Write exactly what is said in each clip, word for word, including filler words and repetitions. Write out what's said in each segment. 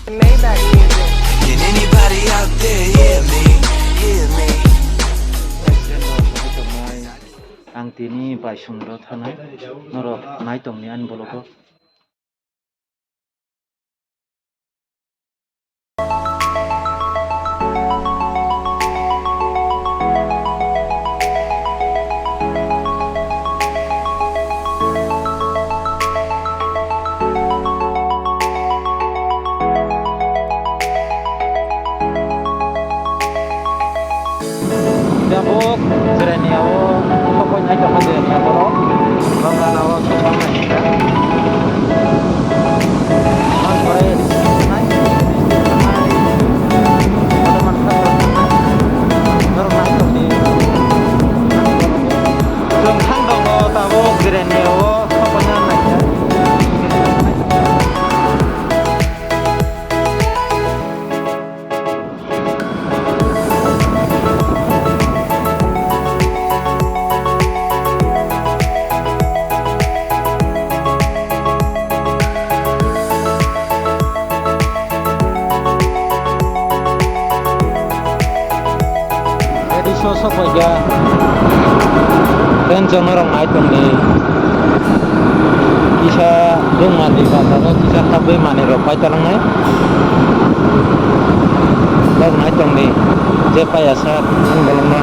Maybach music. Can anybody out there hear me? Hear me? Ang tini Baisongni ro thanai, norok nai tongni ani bologo. Tabuk jirania o sokoi nai tongkha jirania borok. Bangla o sokma nai kha. Bang kore nai. Chwng thang tongo tabuk jirania o sokoi nai kha. Ready so sok bai kha. Ten jono rok nai tongdi. Kisa bwng mani bazaro kisa habwi manwi rok pai talangnai. Rok nai tongdi. Je pai asa ang bolongno.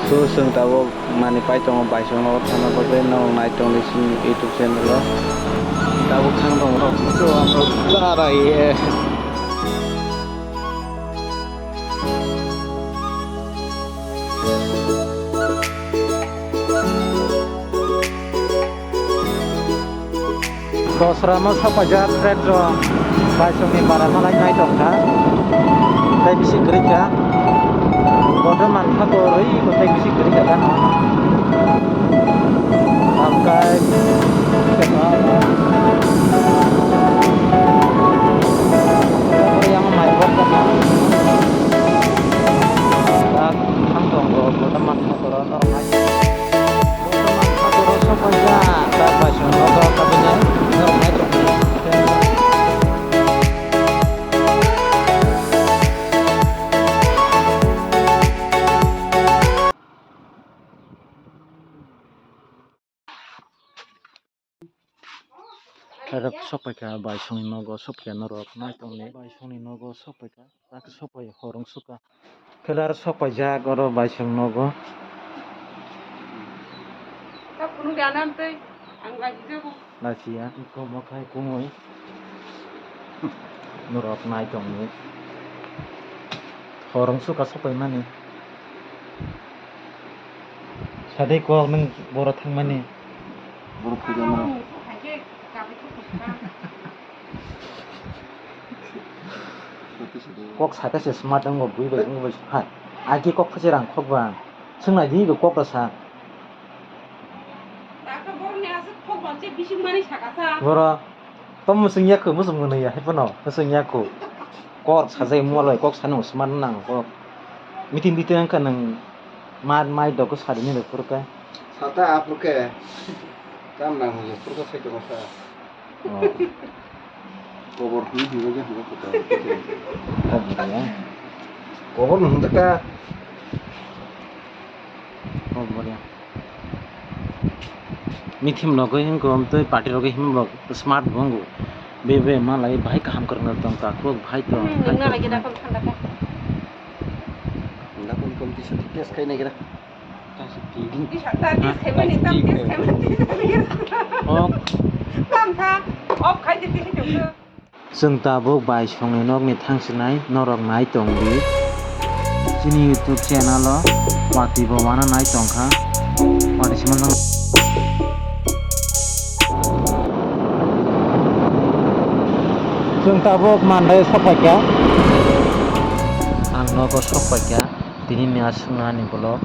So chwng tabuk mani pai tongo Baisongno thana bagwi norok nai tongdi chini YouTube channel o. Tabuk thang tongo rok. So ang rok chara ye. Dosra no sopaijak trade rok Baisongni bara malai nai tongkha. Tei bisi kwrwi kha. Bodo mankha kwrwi bo tei bisi kwrwi kha gana. Tamkai. Yang mai bok kha. Tak thang tongo bodo mankha kwrwi norok nai. Bodo mankha kwrwi sopaijak tak Baisong nogo kabinai norok nai tongkha. Khairok sokpaikha Baisongni nogo sokya norok nai tongni Baisongni nogo sokpaikha tak sopai horong suka khelar sokpaijak oro Baisong nogo. Lachi ya komo khai kungoi norok nai tongni horong suka sopaimani. Sadai kok nung boro thangmani. Borok khuja mano. Kok saka se smart wng bo bui bai wng bai hai. Aki kok khachi rang khok ba. Swng nai di kok rasa. Boro. Tamo swng ya kho, muchung mwnwi ya, hai phano swng ya kho. Kok sajai mualoi, kok sano sman nang kok. Meeting meeting wngkha nwng ma mai dok sadi ni rok phuru khe. Sata aphuru khe. Tam nang hwnwi phuru khe sai tongsa. Oh. Kobor hwnwi hwnwi khe hwnwi khe. Kobor no hwnwi kha. Oh, boria. Mithim rok wngkha, tei party rok himba smart bo wngo. Bebe malai bahai kaham kwrwngna tong kha, kok bahai tong. Hmm, nungna lagi dah, kok thanda kha. Nda kom kom tisa test khai nai gira. Tisa ta test khai mani, tam test khai mani. Oh. Tam tha, off khai di, di, di. Chwng tabuk Baisongni nokni thangsinai norok nai tong di. Chini YouTube channel o watwi bo wana nai tong kha. Watwi se manjak. Chwng tabuk Mandai o sok pai kha. Ang nogo sok pai kha. Tini ni aswk nani vlog.